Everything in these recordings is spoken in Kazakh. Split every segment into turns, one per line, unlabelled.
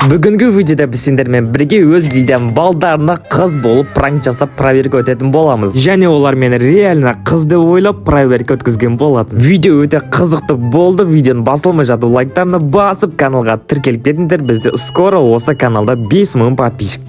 Бүгінгі видеода біз сендермен бірге өз гильдияның балдарына қыз болып пранк жасап, проверка өтетін боламыз. Және олар мені реально қыз деп ойлап, проверка өткізген болатын. Видео өте қызықты болды. Видеоны басылмай жатып лайктарына басып, каналға тіркеліп кетіңдер. Бізде скоро осы каналда 5000 подписчик.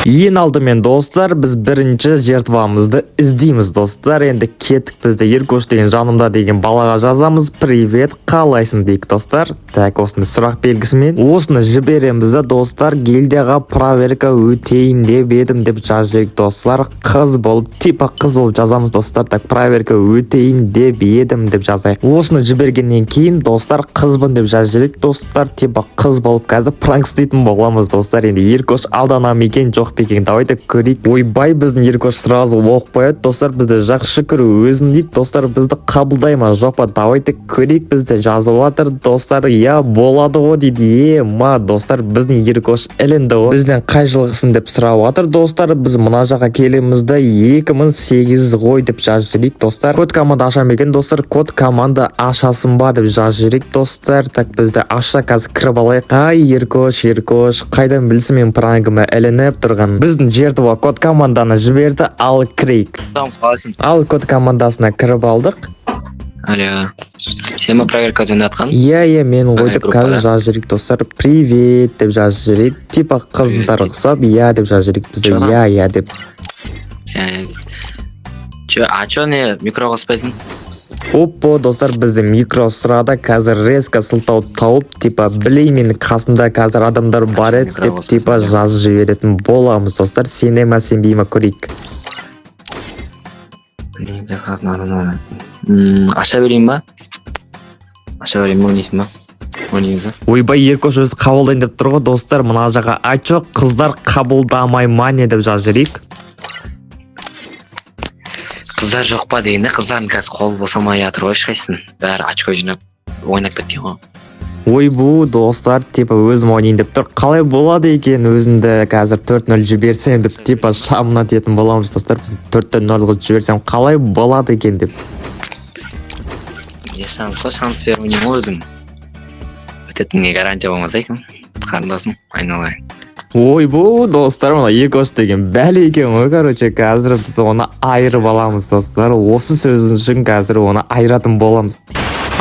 Ең алдымен, достар, біз бірінші жертвамызды іздейміз, достар. Енді кеттік, бізде Еркош деген жанымда деген балаға жазамыз. «Привет, қалайсың?» – дейік, достар. Так, осындай сұрақ белгісімен осыны жібереміз да, достар. «Гильдияға проверка өтейін деп едім» деп жазып жіберейік, достар. Қыз болып, типа қыз болып жазамыз, достар. Так, «Проверка өтейін деп едім» деп жазайық. Осыны жібергеннен кейін, достар, «Қызбын» деп жазып жіберейік, достар. Типа қыз болып қазір пранк істейтін боламыз, достар. Енді Еркош алдана ма екен, жоқ па екен, давайте көрейік. Ойбай, біздің Еркош сразу оқып қояды, достар. «Бізде жақсы, шүкір, өзің?» – дейді, достар. Бізді қабылдай ма, жоқ па, давайте көрейік. Бізде жазып жатыр, достар. «Иә, болады ғой», – дейді. Е ма, достар, біздің Еркош ілінді ғой. Бізден «Қай жылғысың?» деп сұрап жатыр, достар. Біз мына жаққа келеміз да, «2008 ғой» деп жазып жіберейік, достар. «Код команда аша ма екен, достар? Код команда ашасың ба?» – деп жазып жіберейік, достар. Так, бізді ашса, қазір кіріп алайық. Ай, Еркош, Еркош, қайдан білсін мен пранкіме ілініп тұрған. Біздің жертва код команданы жіберді. Ал кірейік.
Қалайсың?
Ал, код командасына кіріп алдық.
Алло, сен ба проверка өтіп жатқан?
Иә, мен ғой
Ай,
деп
группада.
Қазір жазып жіберейік, достар. «Привет» деп жазып жіберейік, типа қыздар ұқсап «Иә» деп жазып жіберейік бізде.
Чё там?
Иә» деп.
Чё, а чё, не микро қоспайсың?
Оппо, достар, бізде микро сұрады. Қазір резко сылтау тауып, типа «Білейін, менің қасымда қазір адамдар бар еді»
Микро
деп
қоспайсың,
типа
иә.
жазып жіберетін боламыз, достар. Сене ма, сенбей ма, көрейік.
Блин, қазір қасында адам бар. Аша берейін ба? Аша берейін ба, ойнайсың ба? Ойнаймыз ба?
Ойбай, Еркош өзі қабылдайын деп тұр ғой, достар. Мына жаққа «А чё, қыздар қабылдамай ма, не?» деп жазып жіберейік.
Қыздар жоқ па дегенде, қыздардың қазір қолы босамай жатыр ғой ешқайсысын. Бәрі очко жинап ойнап кеткен ғой.
Ойбу, достар, типа өзім ойнайын деп тұр. Қалай болады екен, өзімді қазір 4-0 жіберсем деп, типа шамына тиетін боламыз, достар. Біз 4-0 қылып жіберсем, қалай болады екен деп.
Не шанс қой, шанс беріп ойнаймын ғой өзім. Өтетініне гарантия болмаса екен, қарындасым, айналайын.
Ойбу, достар, мына Екош деген бәле екен ғой. Короче, қазір біз оны айырып аламыз, достар. Осы сөзің үшін қазір оны айыратын боламыз.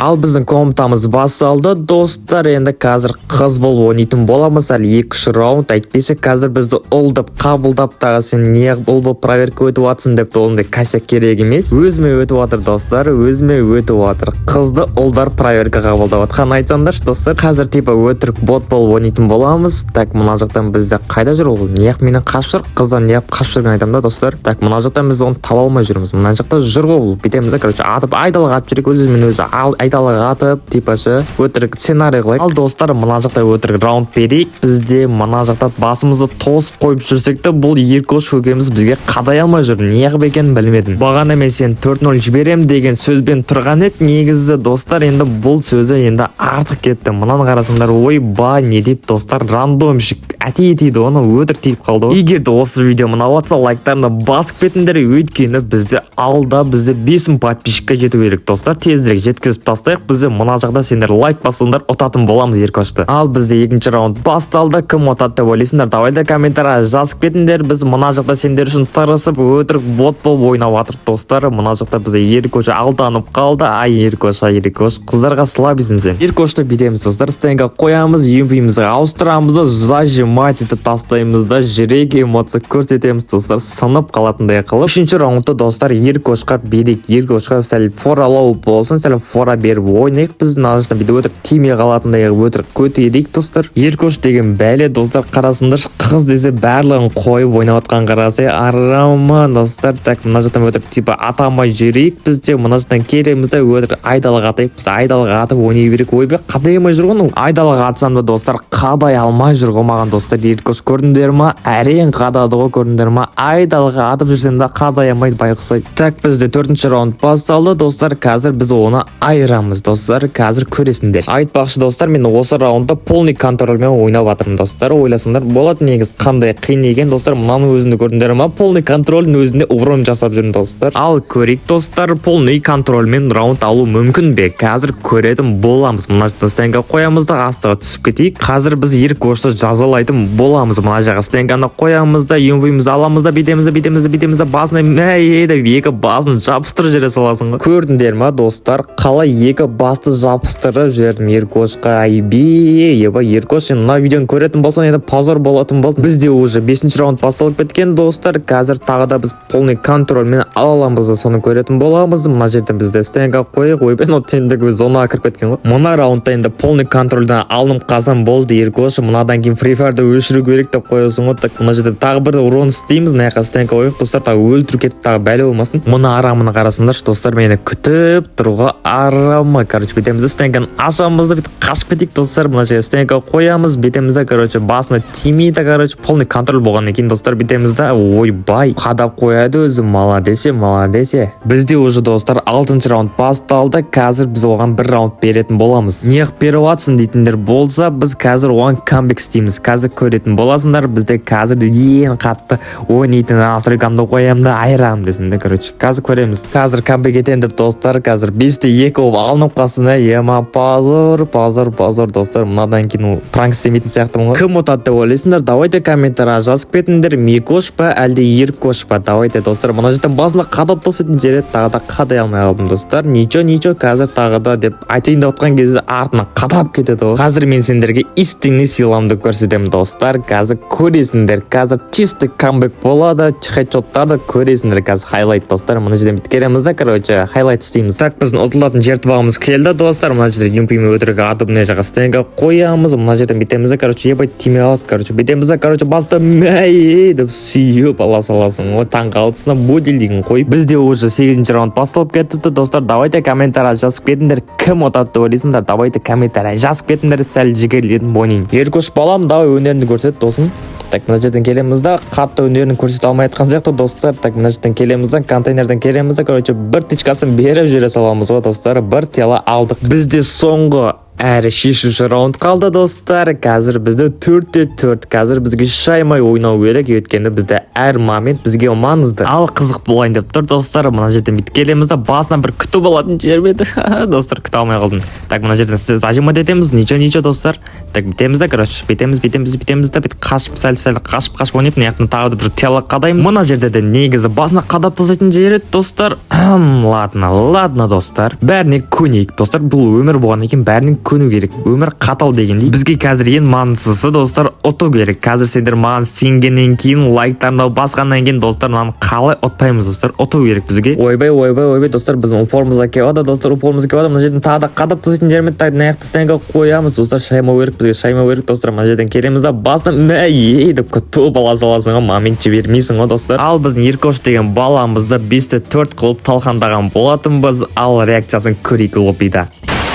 Ал, біздің комнатамыз басталды, достар. Енді қазір қыз болып ойнайтын боламыз әлі 2-3 раунд. Әйтпесе қазір бізді ұл деп қабылдап, тағы «Сен не ұл болып проверка өтіп жатсың?» деп, ондай косяк керек емес. Өзіме өтіп жатыр, достар, өзіме өтіп жатыр. Қызды ұлдар проверка қабылдап жатқанын айтсаңдаршы, достар. Қазір типа өтірік бот болып ойнайтын боламыз. Так, мына жақтан бізде қайда жүр ол? Неғып менен қашып жүр? Қыздан неғып қашып жүргенін айтамын да, достар. Так, мына жақтан біз оны таба алмай жүрміз. Мына жақта жүр ғой ол. Бүйтеміз да, короче, атып, айдалаға атып жіберейік. Өз өзімен өзі ал, айдалаға атып, типа ше, өтірік сценарий қылайық. Ал, достар, мына жақта өтірік раунд берейік. Бізде мына жақта басымызды тосып қойып жүрсек те, бұл Еркош көкеміз бізге қадай алмай жүр. Неғып екенін білмедім. Бағана «Мен сені 4-0 жіберем» деген сөзбен тұрған еді негізі, достар. Енді бұл сөзі енді артық кетті. Мынаны қарасаңдар, ойбай, не дейді, достар? Рандомщик әте тиді, оны өтірік тиіп қалды ғой. Егер де осы видео ұнап жатса, лайктарына басып кетіңдер, өйткені бізде алда, бізде 5000 подписчикке жету керек, достар. Тезірек жеткізіп тастайық. Бізде мына жақта сендер лайк бассаңдар, ұтатын боламыз Еркошты. Ал, бізде екінші раунд басталды. Кім ұтады деп ойлайсыңдар? Давайте комментарий жазып кетіңдер. Біз мына жақта сендер үшін тырысып, өтірік бот болып ойнап жатырмық, достар. Мына жақта бізде Еркош алданып қалды. Ай, Еркош, ай, Еркош, қыздарға слабыйсың сен. Еркошты бүйтеміз, достар, стенка қоямыз, юмпимізге ауыстырамыз да, зажимать етіп тастаймыз да, жүрек эмоция көрсетеміз, достар, сынып қалатындай қылып. Үшінші раундты, достар, Еркошқа берейік. Еркошқа сәл форалау болсын, сәл фора беріп ойнайық. Біз мына жақтан бүйтіп өтірік тимей қалатындай қылып өтірік көтерейік, достар. Еркош деген бәле, достар, қарасыңдаршы, қыз десе барлығын қойып ойнап жатқан, қарасай, араман, достар. Так, мына жақтан өтірік типа атамай жүрейік. Бізде мына жақтан келеміз да, өтірік айдалаға атайық. Біз айдалаға атып ойнай берейік. Ойбай, қадай алмай жүр ғой мынау. Айдалаға атсам да, достар, қадай алмай жүр ғой маған, достар. Еркош, көрдіңдер ма? Әрең қадады ғой, көрдіңдер ма? Айдалаға атып жүрсем де, қадай алмайды байғұс. Так, бізде төртінші раунд басталды, достар. Қазір біз оны айырамыз. Айырамыз, достар, қазір көресіңдер. Айтпақшы, достар, мен осы раундта полный контрольмен ойнап жатырмын, достар. Ойласаңдар болады негізі, қандай қиын екен, достар. Мынаның өзінде көрдіңдер ма? Полный контрольдің өзінде урон жасап жүрмін, достар. Ал көрейік, достар, полный контрольмен раунд алу мүмкін бе? Қазір көретін боламыз. Мына стенка қоямыз да, астыға түсіп кетейік. Қазір біз Еркошты жазалайтын боламыз. Мына жаққа стенканы қоямыз да, МВ-мізді аламыз да, бүйтеміз да, бүйтеміз да, бүйтеміз да, басына мә деп екі басын жабыстырып жібере саласың ғой. Көрдіңдер ма, достар, қалай екі басты жабыстырып жібердім Еркошқа? Айби, еба, Еркош, сен мына видеоны көретін болсаң, енді позор болатын болды. Бізде уже бесінші раунд басталып кеткен, достар. Қазір тағы да біз полный контрольмен ала аламыз да, соны көретін боламыз. Мына жерде бізде стенка қояйық. Ойбай, мынау тендік зонаға кіріп кеткен ғой. Мына раундта енді полный контрольдан алынып қалсам болды, Еркош, мынадан кейін Фри Фаерді өшіру керек деп қоясың ғой. Так, мына жерде тағы бір урон істейміз. Мына жаққа стенка қояйық, достар, тағы өлтіріп кетіп, тағы бәле болмасын. Мына арамына қарасаңдаршы, достар, мені күтіп тұруға арама. Короче, бүйтеміз да, стенканы ашамыз да, бүйтіп қашып кетейік, достар. Мына жерге стенка қоямыз, бүйтеміз да, короче, басына тимейді. Короче, полный контроль болғаннан кейін, достар, бүйтеміз да, ойбай, қадап қояды өзі. Молодец, молодец. Бізде уже, достар, алтыншы раунд басталды. Қазір біз оған бір раунд беретін боламыз. Неғып беріп жатсың дейтіндер болса, біз қазір оған камбэк істейміз. Қазір көретін боласыңдар. Бізде қазір ең қатты ойнайтын настройкамды қоямын да, айырамын десің да. Короче, қазір көреміз. Қазір камбэк етемін деп, достар, қазір 5-те 2 болып алынып қалсын, ә, ема, позор, позор, позор, достар. Мынадан кейін ол пранк істемейтін сияқтымын ғой. Кім ұтады деп ойлайсыңдар? Давайте, комментарийға жазып кетіңдер: Микош па, әлде Еркош па? Давайте, достар. Мына жерден басына қадап тастайтын жер еді, тағы да қадай алмай қалдым, достар. Ничего, ничего, қазір тағы да деп айтайын деп жатқан кезде артынан қадап кетеді ғой. Қазір мен сендерге истинный силамды көрсетемін, достар. Қазір көресіңдер, қазір чистый камбэк болады. Хедшоттарды көресіңдер қазір, хайлайт, достар. Мына жерден бүйтіп келеміз да, короче, хайлайт істейміз. Так, біздің ұтылатын жертвамыз келді, достар. Мына жерде юмпимен өтірік атып, мына жаққа стенка қоямыз. Мына жерден бүйтеміз да, короче, ебать, тимей қалады. Короче, бүйтеміз да, короче, басты мәй деп сүйіп ала саласың ғой, таң қалдысына будильнигін қойып. Бізде уже сегізінші раунд басталып кетіпті, достар. Давайте, комментарий жазып кетіңдер, кім ұтады деп ойлайсыңдар? Давайте, комментарий жазып кетіңдер, сәл жігерленіп ойнайын. Еркош балам, давай, өнеріңді көрсет, досым. Так, мына жерден келеміз да, қатты өнерін көрсете алмай жатқан сияқты, достар. Так, мына жерден келеміз да, контейнерден келеміз да, короче, бір тычкасын беріп жібере саламыз ғой, достар. Бір тело алдық. Бізде соңғы әрі шешуші раунд қалды, достар. Қазір бізде 4-те 4. Қазір бізге шаймай ойнау керек, өйткені бізде әр момент бізге маңызды. Ал қызық болайын деп тұр, достар. Мына жерден бүйтіп келеміз да, басынан бір күтіп алатын жер еді, достар, күте алмай қалдым. Так, мына жерден зажимать етеміз. Ничего, ничего, достар. Так, бүйтеміз да, короче, бүйтеміз, бүйтеміз, бүйтеміз да, бүйтіп қашып, сәл сәл қашып қашып ойнап, мына жақтан тағы да бір тело қадаймыз. Мына жерде де негізі басына қадап тастайтын жер еді, достар. Ладно, ладно, достар, бәріне көнейік, достар. Бұл өмір болғаннан кейін бәріне көну керек, өмір қатал дегендей. Бізге қазір ең маңыздысы, достар, ұту керек. Қазір сендер маған сенгеннен кейін, лайктарыңды басқаннан кейін, достар, мынаны қалай ұтпаймыз, достар? Ұту керек бізге. Ойбай, ойбай, ойбай, достар, біздің упорымызға келіп жатыр, достар, упорымызға келіп жатыр. Мына жерден тағы да қадап тастайтын жермен. Так, мына жақта стенка қоямыз, достар. Шаймау керек бізге, шаймау керек, достар. Мына жерден келеміз да, басына мә ей деп күтіп ала саласың ғой, момент жібермейсің ғой, достар. Ал біздің Еркош деген баламызды 5-те 4 қылып талқандаған болатынбыз. Ал реакциясын көрейік лоббида.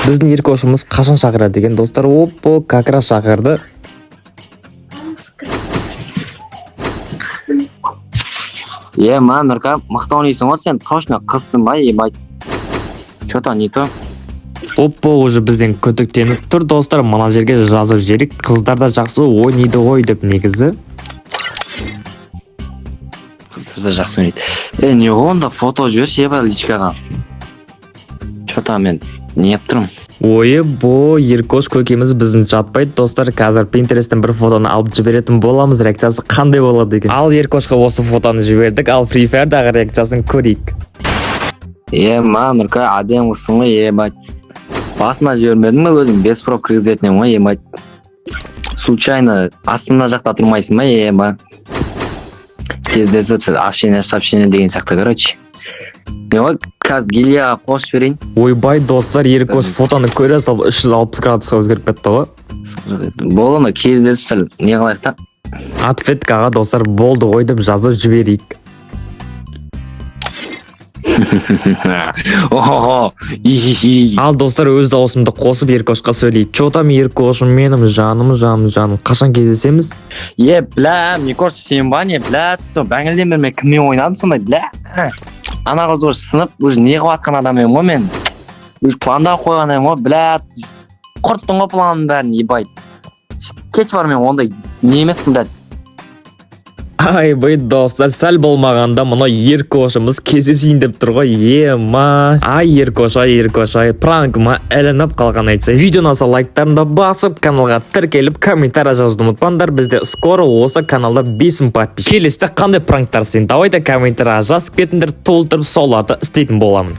Біздің Еркошымыз қашан шақырады екен, достар? Оппо, как раз шақырды.
Е, ма, Нұрка, мықты ойнайсың ғой сен, точно қызсың ба, ебать? Че то не то.
Оппо, уже бізден күдіктеніп тұр, достар. Мына жерге жазып жіберейік: қыздар да жақсы ойнайды ғой деп негізі.
Қыздар да жақсы ойнайды. Е, не ғой, онда фото жіберші, ебать, личкаға. Че то мен не қылып тұрмын?
Ойы бо, Еркош көкеміз біздің жатпайды, достар. Қазір Пинтересттен бір фотоны алып жіберетін боламыз, реакциясы қандай болады екен? Ал Еркошқа осы фотоны жібердік. Ал Фри Фаердағы реакциясын көрейік.
Е, ма, Нұрка, әдемі қызсың ғой, ебать. Басына жібермедің ба өзің, без проб кіргізетін едім ғой, ебать. Случайно астына жақта тұрмайсың ба, еба? Кездесіп, общение, сообщение деген сияқты, короче. Не ғой, қазір гильдияға қосып жіберейін.
Ойбай, достар, Еркош фотоны көре салып 360 градусқа өзгеріп кетті ғой.
Болды, ана кездесіп сәл не қылайық та.
Ответкаға, достар, болды ғой деп жазып жіберейік.
Охо.
Ал, достар, өз дауысымды қосып Еркошқа сөйлейік. Че там, Еркошым менің, жаным, жаным, жаным, қашан кездесеміз?
Е, бля, Микош, сен ба, не, бля? Сол бәңілден бері мен кіммен ойнадым сондай, бля? Ана қыз уже сынып, уже не қылып жатқан адам едім ғой мен. Өз пландап қойған едім ғой, блядь. Құрттың ғой планның бәрін, ебать. Кетші бар, мен ондай не емеспін, блядь.
Айбай, достар, сәл болмағанда мына Еркошымыз кездесейін деп тұр ғой, ема. Ай, Еркош, ай, Еркош, ай, пранкыма ілініп қалған айтса. Видео ұнаса, лайктарыңды басып, каналға тіркеліп, комментарий жазуды ұмытпаңдар. Бізде скоро осы каналда 5000 подписчик. Келесіде қандай пранктар істейін? Давайте, комментарийға жазып кетіңдер, толтырып, соларды істейтін боламын.